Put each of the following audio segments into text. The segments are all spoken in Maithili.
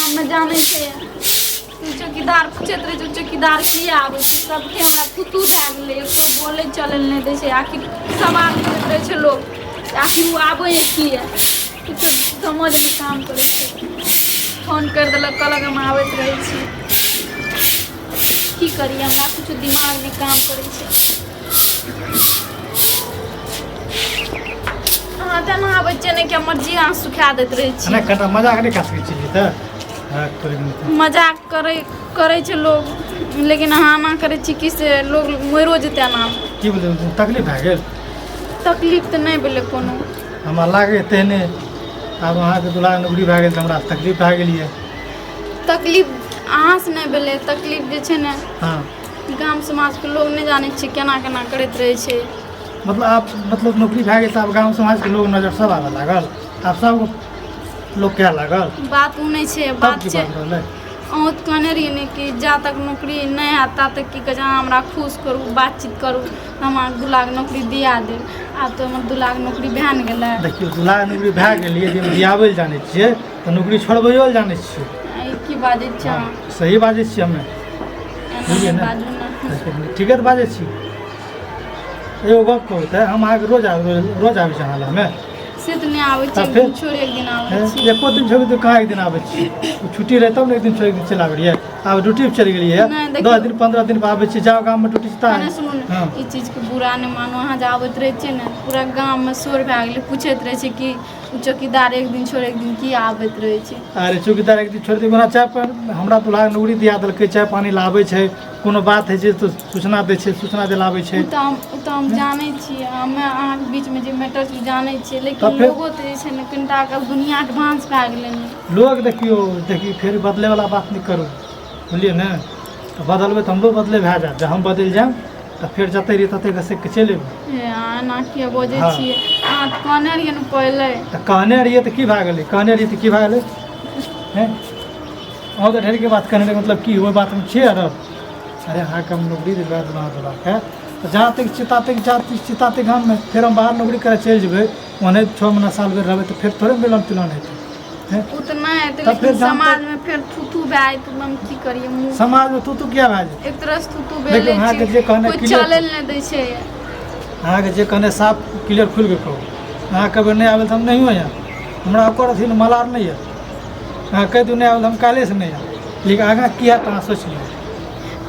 गाममे जानै छै तू चौकीदार पूछैत रहै छै चौकीदार किया आबै छै सबके हमरा फुतू भए गेलै एको बोलै चलै लए नहि दै छै आखिर सवाल करैत रहै छै लोक आखिर ओ आबै किया किछो समझ नहि काम करै छै फोन करि देलक कहलक हम आबैत रहै छी की करियै हमरा किछो दिमाग नहि काम करै छै अहाँ तऽ एना आबै छियै ने कि हमर जी अहाँ सुखा दैत रहै छी नहि कनिटा मजाक नहि कऽ सकै छियै तऽ हँ, तोरे मुँह। मजाक करै करै छै लोग लेकिन अहाँ एना करै छी कि से लोग मरियो जेतै एना की भेलै तकलीफ भए गेल तकलीफ तऽ नहि भेलै कोनो हमरा लागै तेहने आब अहाँके दुल्हा नौकरी भए गेल तऽ हमरा तकलीफ भए गेल यऽ तकलीफ अहाँसँ नहि भेलै तकलीफ जे छै ने हँ गाम समाजके लोग नहि जानै छै केना केना करैत रहै छै मतलब आब मतलब नौकरी भए गेल तऽ आब गाँव समाजके लोग नजर सब आबऽ लागल आब सब लोग कए लागल बात ओ नहि छै तब बात की छै बात रहलै अहूँ तऽ कहने रहियै ने कि जा तक नौकरी नहि हैत ता तक की कहै छै अहाँ हमरा खुश करू बातचीत करू हम अहाँके 2 लाख नौकरी दिया देब। आब तऽ हमर 2 लाख नौकरी भए ने गेलै। देखियौ, 2 लाख नौकरी भए गेल यदि हम दियाबै लए जानै छियै तऽ नौकरी छोड़बैयो लए जानै छियै। ई की बाजै छियै अहाँ? सही बाजै छियै हमे। एना बुझलियै नहि ने? बाजू ने। ठीके तऽ बाजै छी। एगो गप कहू तऽ, हम अहाँके रोज आबै, रोज आबै छी अहाँ लगमे? से तऽ नहि आबै छी। तऽ एक फेर? दिन छोड़ि एक दिन आबै छी। एको दिन छोड़ि तऽ कहाँ एक दिन आबै छी? छुट्टी रहै तब ने एक दिन छोड़ि एक दिन चलि आबै रहियै। आब ड्यूटी पर चलि गेलियै। नहि, देखियौ। 10 दिन 15 दिन पर आबै छी। जाउ, गाममे ड्यूटी छै। नहि, सुनू ने। हँ। ई चीजके बुरा नहि मानू। अहाँ जे आबैत रहै छियै ने, पूरा गाममे शोर भए गेलै। पूछैत रहै छै कि ओ चौकीदार एक दिन छोड़ि एक दिन किया आबैत रहै छै। अरे, चौकीदार एक दिन छोड़ि दी, चाय पानी हमरा दुल्हा नौकरी दिया देलकै, चाय पानी लाबै छै। कोनो बात होइ छै तऽ सूचना दै छै, सूचना दिलाबै छै। ओ तऽ हम जानै छियै। हमे अहाँके बीचमे जे मैटर छै ओ जानै छियै, लेकिन तऽ फेर? लोगो तऽ जे छै ने, कनिटा के दुनिया एडवांस भए गेलै ने। लोग देखियौ, देखियौ, फेर बदलैवला बात नहि करू, बुझलियै ने? तऽ बदलबै तऽ हमरो बदले भए जायत। जब हम बदलि जायब तऽ फेर जतऽ रहियै ततऽ घसकि कऽ चलि अयबै। हे, अहाँ एना किया बजै छियै? अहाँ तऽ कहने रहियै ने पहिले। तऽ कहने रहियै तऽ की भए गेलै? कहने रहियै तऽ की भए गेलै? हैं, अहूँ तऽ ढेरीके बात कहने रहियै। मतलब की ओहि बातमे छियै अरब? अरे, अहाँके हम नौकरी दिलवा देलहुँ दुल्हाके, तऽ जहाँ तक छी ता तक, जहाँ तक छी ता तक गाममे। फेर हम बाहर नौकरी करऽ चलि जेबै, ओन्ने 6 महीना साल भरि रहबै तऽ फेर थोड़े मिलन तिलन हेतै? हैं? ओ तऽ नहि हेतै। तऽ फेर लेकिन जहाँ तक- समाजमे फेर थूथू भए जेतै तऽ हम की करियै मुँह? समाजमे तू तू किया भए जेतै? एक तरह से थूथू देखियौ, भेले अहाँके छै। जे कहने कोइ clear- चलै लए नहि दै छै। अहाँके जे कहने साफ क्लियर खुलि कऽ कहू। अहाँ कहबै नहि आबै तऽ हम नहियो आयब। हमरा ओकर अथी मलार नहि यऽ। अहाँ कहि दियौ नहि आबै तऽ हम काल्हिसँ नहि आयब, लेकिन आगाँ की हैत अहाँ सोचि लियौ।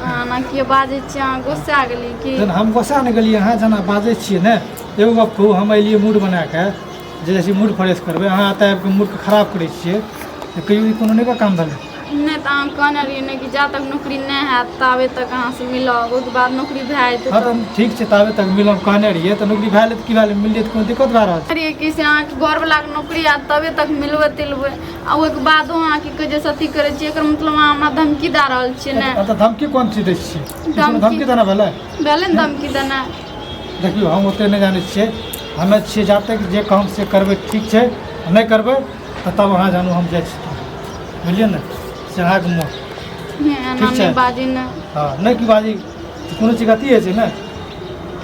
अहाँ एना किया बाजै छियै? अहाँ गुस्सा गेलियै की? जहन हम गोस्सा नहि गेलियै। अहाँ जेना बाजै छियै ने, एगो गप कहू, हम एलियै मूड बना कऽ जे जाइ छी मूड फ्रेश करबै, अहाँ एतऽ आबि कऽ मूडके खराब करै छियै तऽ कहियो ई कोनो नहि काम भेलै। नहि तऽ अहाँ कहने रहियै ने कि जा तक नौकरी नहि हैत ताबे तक अहाँसँ मिलब, ओहिके बाद नौकरी भए जेतै। हँ, तऽ ठीक छै, ताबे तक मिलब कहने रहियै तऽ नौकरी भए गेलै तऽ की भए गेलै? मिललियै तऽ कोनो दिक्कत भए रहल छै? रहियै कि से अहाँके घरवलाके नौकरी हैत तबे तक मिलबै तिलबै, आ ओहिके बादो अहाँ की कहै छै से अथी करै छियै। एकर मतलब अहाँ हमरा धमकी दए रहल छियै ने? तऽ धमकी कोन चीज दै छियै? ई कोनो धमकी- धमकी देना भेलै? भेलै ने धमकी देनाइ। देखियौ, हम ओतेक नहि जानै छियै। हमे छियै जाते जे कहम से करबै, ठीक छै? नहि करबै तऽ तब अहाँ जानू। हम जाइ छी तब, बुझलियै ने? से अहाँके मोन हे, एना ठीक छै। नहि बाजी ने। हँ, नहि की बाजी? कोनो चीज अथी होइ छै ने?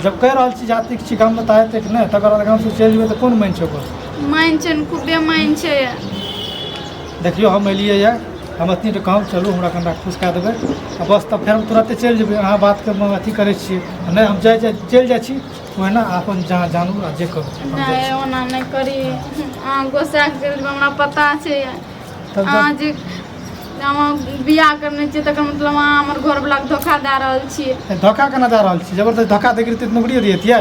जब कहि रहल छी जातिक छी गाममे तऽ हेतै कि नहि? तकर बाद गामसँ चलि जेबै तऽ कोन मानि छै ओकर? मान छै ने, खूबे मान छै। देखियौ, हम एलियै यऽ, हम अथी तऽ कहब, चलू हमरा कनिटा खुश कए देबै आ बस, तब फेर हम तुरन्ते चलि जेबै। अहाँ बातके अथी करै छियै। नहि, हम जाइ जाइ चलि जाइ छी ओहिना। अपन जहाँ जानू आ जे करू, हम जाइ नहि छी। ओना नहि करी। अहाँ गोस्सा के चलि जेबै, हमरा पता छै। तब अहाँ जे अहाँ बियाह करने छियै तकर मतलब अहाँ हमर घरवलाके धोखा दए रहल छियै। धोखा केना दए रहल छी? जबरदस्ती धोखा दैके रहितै तऽ नौकरियो दिअतियै?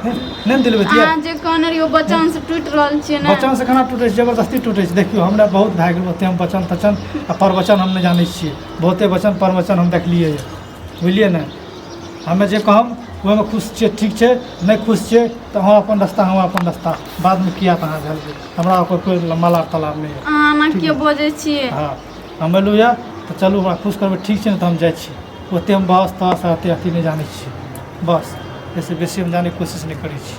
नहि ने दिलबैतियै। अहाँ जे कहने रहियै ओ वचन से टूटि रहल छियै ने। वचन से केना टूटै छै? जबरदस्ती टूटै छै? देखियौ, हमरा बहुत भए गेल ओते हम वचन तचन आ प्रवचन हम नहि जानै छियै। बहुते वचन प्रवचन हम देखलियै यऽ, बुझलियै ने? हमे जे कहम ओहिमे खुश छियै, ठीक छै? नहि खुश छियै तऽ अहाँ अपन रास्ता, हम अपन रास्ता। बादमे किया तऽ अहाँ झेलबै, हमरा ओकर कोई मलार तलार नहि यऽ। अहाँ एना किया बजै छियै? हँ, हम एलहुँ यऽ तऽ चलू हमरा खुश करबै, ठीक छै ने? तऽ हम जाइ छी। ओते हम बहस तहस ओते अथी नहि जानै छियै। बस एहिसँ बेसी हम जानैके कोशिश नहि करै छी।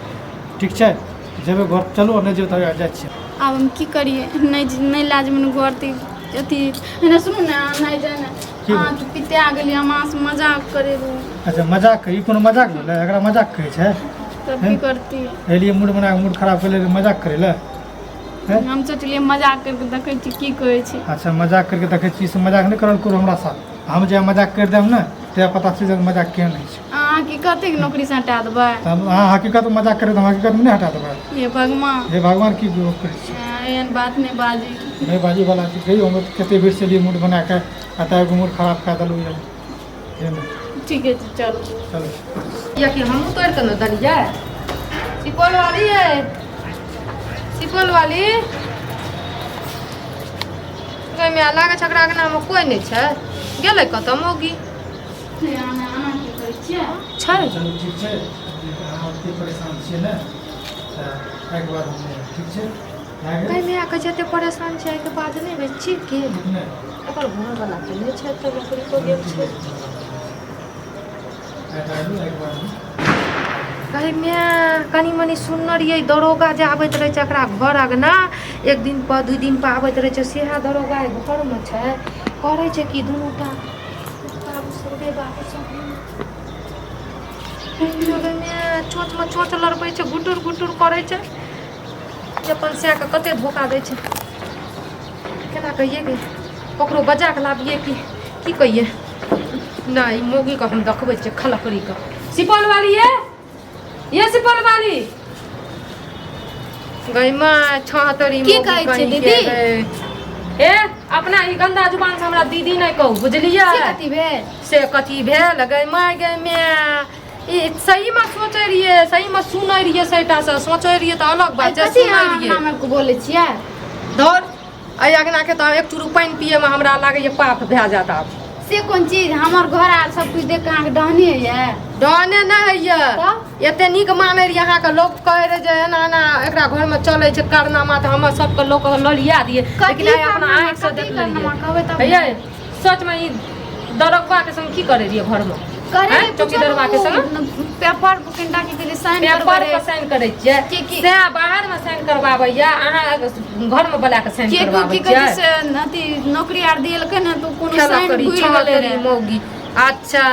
ठीक छै, जेबै घर चलू, आओर नहि जेबै तऽ जाइ छियै। आब हम की करियै? नहि नहि लए जेबै ने घर तऽ अथी नहि। सुनू ने, अहाँ नहि जाय ने। की? अहाँ तऽ पिता गेलियै, हम अहाँसँ मजाक करै रहौं। अच्छा, मजाक? ई कोनो मजाक भेलै? एकरा मजाक कहै छै? तब की करतियै? एलियै मूड बना कऽ, मूड खराब कऽ लेलियै मजाक करै लए। हैं? हम सोचलियै मजाक करि कऽ देखै छी की कहै छै। अच्छा, मजाक करके देखै छी से मजाक नहि करल करू हमरा साथ। हम जे मजाक करि देब ने, तहिया पता चलि जायत मजाक केहन होइ छै। अहाँ की कतेक नौकरीसँ हटा देबै? तऽ हम अहाँ हकीकत मजाक करबै तऽ हम हकीकतमे नहि हटा देबै? हे भगवान। हे भगवान, की गप करै छी? एहन बात नहि बाजी। नहि बाजी वाला चीज कहियौ। हम तऽ कते भीड़ से लिए मूड बना कऽ आ तऽ एगो मूड खराब कए देलहुँ यऽ। हे नहि। ठीके छै, चलू। चलू। कियाकि हमहूँ तोड़ि कऽ ने देलियै। सुपौल वाली यै, सुपौल वाली, ओहिमे लागै छै ओकरा अङ्गनामे कोइ नहि छै। गेलै कतऽ मौगी? अहाँ की करै छियै? छै। चलू, ठीक छै। अहाँ ओते परेशान छियै ने, तऽ एहिके बाद हम नहि आयब, ठीक छै? भए गेल। कहीं माय कहै छै एते परेशान छै, एहिके बाद नहि होइ छी के? ठीक ने? ओकर घरवला तऽ नहि छै, तऽ नौकरी पर गेल छै। एहिके बाद हम कहे माय, कनि मनि सुनने रहियै, दरोगा जे आबैत रहै छै एकरा घर अङ्गना, एक दिन पर दू दिन पर आबैत रहै छै, सएह दरोगा एहि घरमे छै। करै छै कि दुनू टा? बाबू सब रे, बाबू सब रे, माय, चोँचमे चोँच लड़बै छै, गुटुर गुटुर करै छै जे अपन सएहके कते धोखा दै छै। केना कहियै गे? ककरो बजा कऽ लाबियै कि की कहियै? नहि, ई मौगीके हम देखबै छियै खलकड़ीके। सुपौल वाली ये, ये सुपौल वाली गई माँ छहतरी। की कहै छियै दीदी? ए, अपना ई गंदा जुबान से हमरा दीदी नहि कहू, बुझलियै? से कथी भेल? से कथी भेल गई माय, गई माय, ई सहीमे सोचै रहियै, सहीमे सुनै रहियै, सहीटा से सोचै रहियै तऽ अलग बात छै। कथी सुनै अहाँ रहियै। नाम के बोलै छियै? धर, एहि अङ्गनाके तऽ एक चूरू पानि पियैमे हमरा लागैए पाप भए जायत आब। से कोन चीज? हमर घर आर सब कुछ देख के अहाँके डहनी होइए? डहने नहि होइए। तऽ? एते नीक मानै रहियै अहाँके। लोक कहै रहै जे एना एना एकरा घरमे चलै छै कारनामा, तऽ हमर सबके लोक ललिया दियै, लेकिन आइ अपना आँखिसँ कथी देख कारनामा लेलियै। कहबै तब। हैयै, सचमे ई दरोगाके संग की करै रहियै घरमे? करे आँय, चौकीदरबा के संग? पेपर कनिटा की कहै साइन पेपर करबै पर साइन करै छियै? के- सएह बाहरमे साइन करबाबैया, अहाँ घरमे बोला कऽ साइन के करबाबै की कहै छै छियै? से अथी नौकरी आर दियलकै ने, तऽ कोनो खेला साइन करी भूलि छह गेलै करी रहए। मौगी। अच्छा,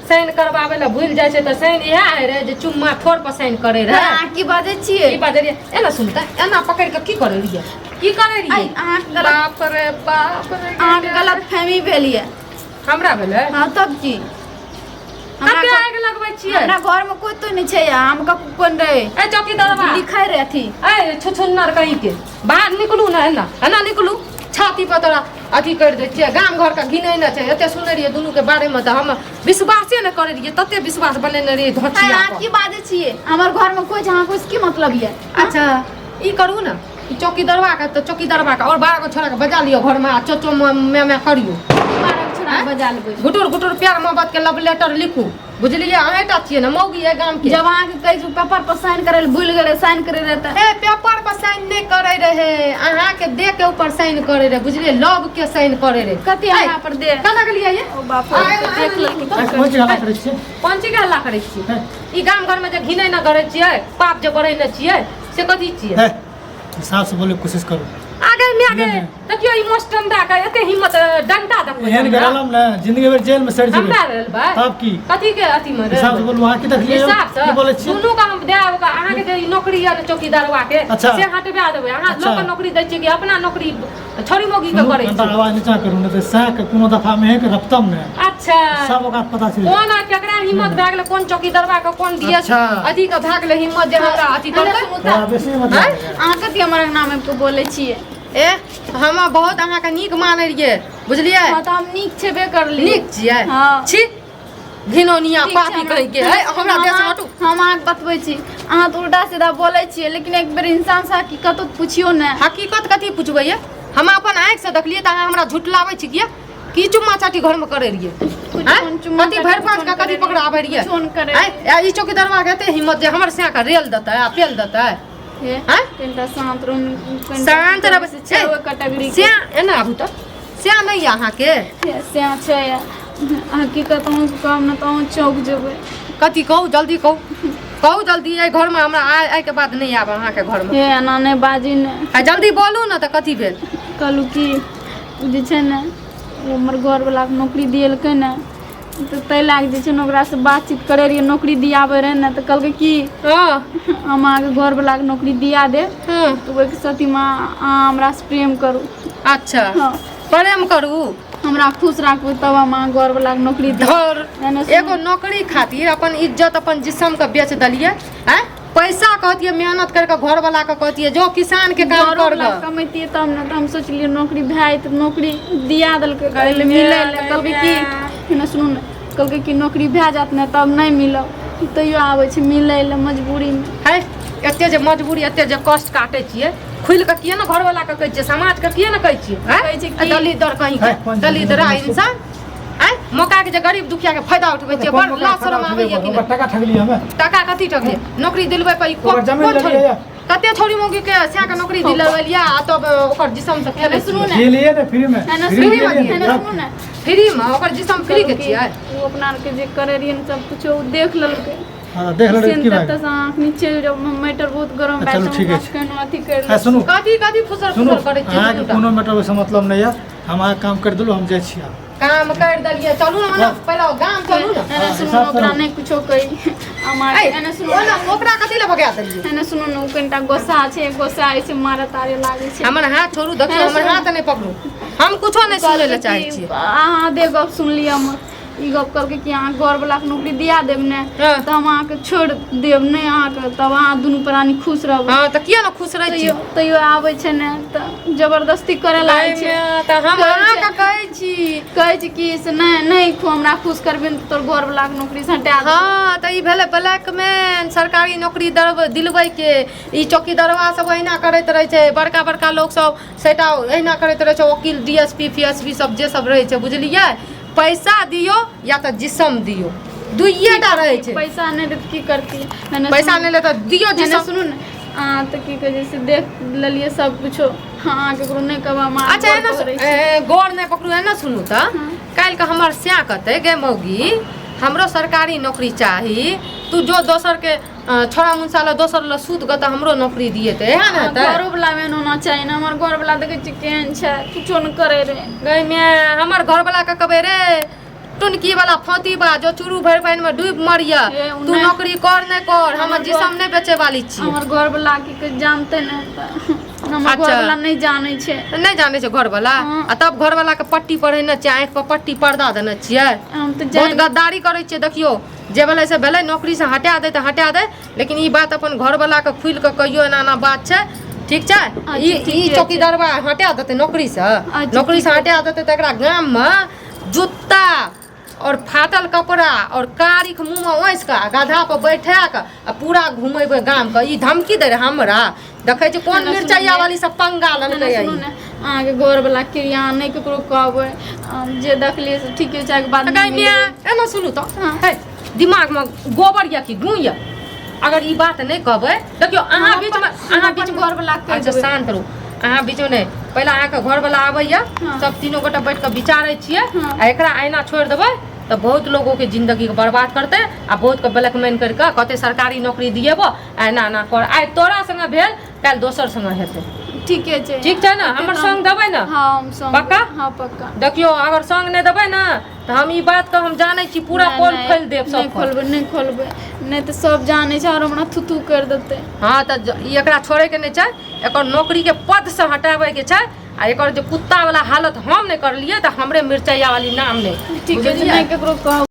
साइन करबाबै लए भूलि जाइ छै तऽ साइन इएह होइ रहै जे चुम्मा ठोर पर साइन करै तऽ रहै? अहाँ की बाजै छियै? की बाजै रहियै? एना सुनतै, एना पकड़ि कऽ की करै रहियै, की करै आइ रहियै? अहाँके गलत बाप रे बाप रे। अहाँके गलत फहमी भेल यऽ। हमरा भेलै? हँ, तब की? हमरा कते घर- आगि लगबै छियै? हमरा घरमे कोइ तो नहि छै, हम ककरो कोन रहे ए चौकीदारबा, लिखै रहे अथी। ए छुछुन्नर कहीं के, बाहर निकलू ने, एना एना निकलू, छाती पर तोरा अथी करि दै छियै। गाम घरके घिनै ने छै। एते सुनै रहियै दुनूके बारेमे तऽ हम विश्वासे नहि करै रहियै, तते विश्वास बनेने रहियै धोचिया अहाँ पर। की बाजै छियै? हमर घरमे कोइ छै, अहाँ कोइ की मतलब यऽ? अच्छा, ई करू ने, ई चौकीदरबा के तऽ चौकीदरबा के आओर 12 गो छोड़ा के बजा लिअ घरमे आ चोचो मैं मैं करियौ। 12 छोड़ा बजा लेबै? घुटुर घुटुर प्यार मोहब्बत के लव लेटर लिखू, बुझलियै? अहेंटा छियै ने मौगी है गाम के। जब अहाँके कहै छी पेपर पर साइन करै लए, भूलि गेलै साइन करै रहै तऽ। ए, पेपर पर साइन नहि करै रहे, अहाँके दे के ऊपर साइन करै रहे, बुझलियै? लव के साइन करै रहे। कथी हमरा पर दे? कना गेलियै ये? ओ बाप रे, आइ- आइ- देख लेलकै। आइ कोन चीज हल्ला करै छियै? कोन चीज के हल्ला करै छियै? हैं? ई गाम घरमे जे घिनै न करै छियै, पाप जे बढ़ै न छियै, से कथी छियै? हे, हिसाब से बोले के कोशिश करू। आगे मे आगे। नहि, नहि। देखियौ, ई मोस्टंडा के एते हिम्मत, डंडा देखबै एहन हमरा? गरलम ने जिंदगी भर जेल में सड़ जेबै। हमरा रहल बा? तब की? कथी के अथी मे हिसाब से रहल? बोलू। अहाँ की देखलियै? हिसाब से की बोलै छियै? दुनू के हम देब अहाँके जे ई नौकरी यऽ ने चौकीदारवा के, अच्छा। से हटबा देबै। अहाँ अच्छा। लोक के नौकरी दै छियै कि अपना नौकरी छोरी मौगी के सुनू, करै कनिटा छियै? आवाज नीचा करू, नहि तऽ सएह के कोनो दफा में के रफ्तम ने अच्छा। सब ओकरा पता चलि कोन आ केकरा हिम्मत भए गेलै? कोन चौकीदारवा के, कोन दिया अच्छा। अथी के भए गेलै हिम्मत जे हमरा अथी करतै? थोड़ा बेसी मतलब आँय? अहाँ कथी हमर नाम के बोलै छियै? ए, हम बहुत अहाँके नीक मानै रहियै, बुझलियै? हँ, तऽ हम नीक छेबे करलियै। नीक छियै? हँ। छी, घिनौनिया ठीक छै, पापी कहीं के है, हमरा देश हम हटू। हम अहाँके बतबै छी, अहाँ तऽ उल्टा सीधा बोलै छियै, लेकिन एक बेर इंसान से हकीकतो पुछियौ ने। हकीकत कथी पुछबै ये? हम अपन आँखि से देखलियै तऽ अहाँ हमरा झुठलाबै छी किया? की चुम्मा चाटी घरमे करै रहियै? कुछो आँय? न चुम्मा कथी चाटी भरि पाँच कुछो के न कथी करै पकड़ाबै रहियै? कुछो न करै। आँय? आ ई चौकीदारवा के एते हिम्मत जे हमर सैया के रेल देतै आ पेल देतै? हे, आँय? कनिटा शान्त रहू, कनिटा शान्त रहबै। छै ओहि कैटेगरी के। सैया, एना आबू तऽ, सैया नहि यऽ अहाँके? हे, सएह छै। हकीकत अहूँके कहब ने तऽ अहूँ चौंक जेबै। कथी कहू? जल्दी कहू, कहू जल्दी। एहि घरमे हमरा आइ एहिके बाद नहि आयब अहाँके घरमे। हे, एना नहि बाजी ने। आ जल्दी बोलू ने तऽ, कथी भेल? कहलहुँ कि ओ जे छै ने, ओ हमर घरवलाके नौकरी दिएलकै ने, तऽ ताहि लए कऽ जे छै ने ओकरासँ बातचीत करै रहियै नौकरी दियाबै रहै ने तऽ कहलकै कि हँ हम अहाँके घरवलाके नौकरी दिया देब हँ तऽ ओहिके सतीमे अहाँ हमरासँ प्रेम करू। अच्छा, हँ, प्रेम करू, हमरा खुश राखू तब हम अहाँ घरवलाके नौकरी देब। धर एने सुनू। एगो नौकरी खातिर अपन इज्जत अपन जिसम के बेच देलियै। आँय, पैसा कहतियै मेहनत करके घरवला के कहतियै जो किसान के काम कर घरोवला गऽ। कमैतियै तब ने। तऽ हम सोचलियै नौकरी भए जेतै, नौकरी दिया देलकै। कहलै मिलै लए, कहलकै कि एने सुनू ने, कहलकै कि नौकरी भए जायत ने तब नहि मिलब, तैयो आबै छै मिलै लए मजबूरीमे। है, एते जे मजबूरी, एते जे कष्ट काटै छियै, खुलि कऽ किए ने घरवला के कहै छियै, समाज के किए ने कहै छियै? आँय? कहै छै कि- दलित दर कहीं है, के कोन दलित रा चीज? इंसान। आँय, मौका के जे गरीब दुखिया के फायदा उठबै छियै, बड़ लाज शरम आबैया कि ओकर नहि? टका ठगलियै हमे? टका कथी ठगलियै? नौकरी दिलबै पर ई ओकर जमीन कोन छोरी लेलियै या? कते छोरी मौगी के स्या के नौकरी दिलबेलियै आ तब ओकर जिसम से खेलै? सुनू ने। खेलियै ने फ्री में। एने फ्री सुनू में ने, खेलियै, एने तब सुनू ने। फ्री में ओकर जिसम फ्री के छियै। ओ अपना आरके जे करै रहियै ने सब कुछो ओ देख लेलकै। हँ, देख लेलकै, की भए गेल? से आँख नीचे जब मैटर बहुत गरम भए चलू, छै, ठीके हमरा छै। केहनो अथी करि आ सुनू। कथी कथी फुसर सुनू, फुसर करै छियै अहाँके दुनू टा? कोनो मैटर ओहिसँ मतलब नहि यऽ। हम अहाँके काम करि देलहुँ, हम जाइ छी आब। काम कर देलियै, चलू ने, मने पहिले गाम चलू ने। एने सुनू हिसाब ने, ओकरा करू। नहि कुछो कही हमार। ऐ, एने सुनू। ओना ओकरा कथी लए भगा देलियै? एने सुनू ने, ओ कनिटा गोस्सा छै, गोस्सा ऐसे मारे तारे लागै छै। हमर हाथ छोड़ू, देखियौ, हमर हाथ नहि पकड़ू, हम कुछो नहि सुनै लए चाहै छियै। अहाँ दे गप सुनलियै हमर, ई गप कहलकै कि अहाँ घरवलाके नौकरी दिया देब ने हँ। तऽ हम अहाँके छोड़ि देब नहि अहाँके, तब अहाँ दुनू प्राणी खुश रहबै। हँ, तऽ किया ने खुश रहै तैयो छियै? तैयो आबै छै ने तऽ जबरदस्ती करे लागै छै। तऽ हम कहै छै- अहाँके कहै छी, कहै छै कि से नहि नहि खो, हमरा खुश करबी ने तऽ तोर घरवलाके नौकरी से हटा देब। हँ, तऽ ई भेलै ब्लैकमैन। सरकारी नौकरी दिलबै के ई चौकीदारवा सब अहिना करैत रहै छै। बड़का बड़का लोक सब सेटा अहिना करैत रहै छै। वकील, डीएसपी, फीएसपी सब जे सब रहै छै, बुझलियै, पैसा दियौ या तऽ जिसम दियौ, दुइये टा रहै छै। पैसा नहि देत की करती? एने पैसा सुनू- नहि ले तऽ दियौ एने जिसम। सुनू ने, अहाँ तऽ की कहै छै से देख लेलियै सब कुछो, हाँ, केकरो नहि कहबै हम अहाँ अच्छा गौर एना पकड़ै छी। गौर नहि पकड़ू। एना सुनू तऽ, हँ। काल्हि के हमर स्या कहतै, गे मौगी, हमरो सरकारी नौकरी चाही, तू जो दोसर के छोड़ा मुनसा लए, दोसर लए सूत गऽ, तऽ हमरो नौकरी दिए, तऽ एहन हेतै? घरो वाला मे होना चाही ने। हमर घर वाला देखै छियै केहन छै, कुछो नहि करै रहे। गै माय, हमर घरवला के कहबै रे टुनकी वाला फौती बा, जो चूरू भरि पानि में डूबि मरिया, ए, उ तू नहि। नौकरी कर नहि कर, हमर हमर जिसम नहि बेचे वाली छी। हमर घर वाला की कहै जानते नहि तऽ हमर अच्छा। घर वाला नहि जानै छै। नहि जानै छै घरवला? हँ। आ तब घरवला के पट्टी पढ़ेने छियै, आँखि पर पट्टी पर्दा देने छियै? हम तऽ बहुत जान गद्दारी करै छियै। देखियौ, जे भेलै से भेलै, नौकरी से हटा दे तऽ हटा दे, लेकिन ई बात अपन घरवला के खुलि कऽ कहियौ, एना एना बात छै, ठीक छै? ई ठीके ई छै। चौकीदारवा हटा देतै नौकरी से, नौकरी से ठीके। हटा देतै तऽ एकरा गाम मे जूता और फाटल कपड़ा और कारिख मुँह मे ओसि कऽ आ गधा पर बैठा कऽ आ पूरा घुमेबै गाम के। ई धमकी दै रहै हमरा। देखै छी कोन एना सुनू मिरचैया ने। वाली सब पंगा लेलकै। एना सुनू ने, अहाँके घरवला क्रिया नहि ककरो कहबै, हम जे देखलियै से ठीके छै, एहिके बाद गै नहि माय, मिलबै। एना सुनू तऽ, हँ। है, दिमागमे गोबर यऽ कि गूँ यऽ? अगर ई बात नहि कहबै, देखियौ अहाँ हम बीचमे अपन- अहाँ हम बीचमे अपन घरवला के कहि अच्छा देबै। शान्त रहू। अहाँ बीचमे नहि, पहिले अहाँके घरवला आबैया, हँ। सब तीनो गोटा बैठ कऽ विचारै छियै। हँ। आ एकरा ऐना छोड़ि देबै तऽ बहुत लोगोके जिंदगीके बर्बाद करतै आ बहुतके ब्लैकमेल करि कऽ कहतै सरकारी नौकरी दिएबो आ एना एना कर। आइ तोरा संगे भेल, काल्हि दोसर संगे हेतै। ठीके छै। ठीक छै ने? एते हमर तऽ संग देबै ने? हँ, हम संग। पक्का? हँ, पक्का। देखियौ, अगर संग नहि देबै ने तऽ हम ई बात के हम जानै छी पूरा नहि, पोल नहि, खोलि देब नहि सब। खोलबै, नहि खोलबै, नहि तऽ सब जानै छै आओर हमरा थू थू करि देतै। हँ, तऽ ई एकरा छोड़ैके नहि छै, एकर नौकरीके पदसँ हटाबैके छै आ एकर जे कुत्ता वाला हालत हम नहि करलियै तऽ हमरे मिरचैया वाली नाम नहि। ठीक छै। बुझलियै? नहि ककरो कहब।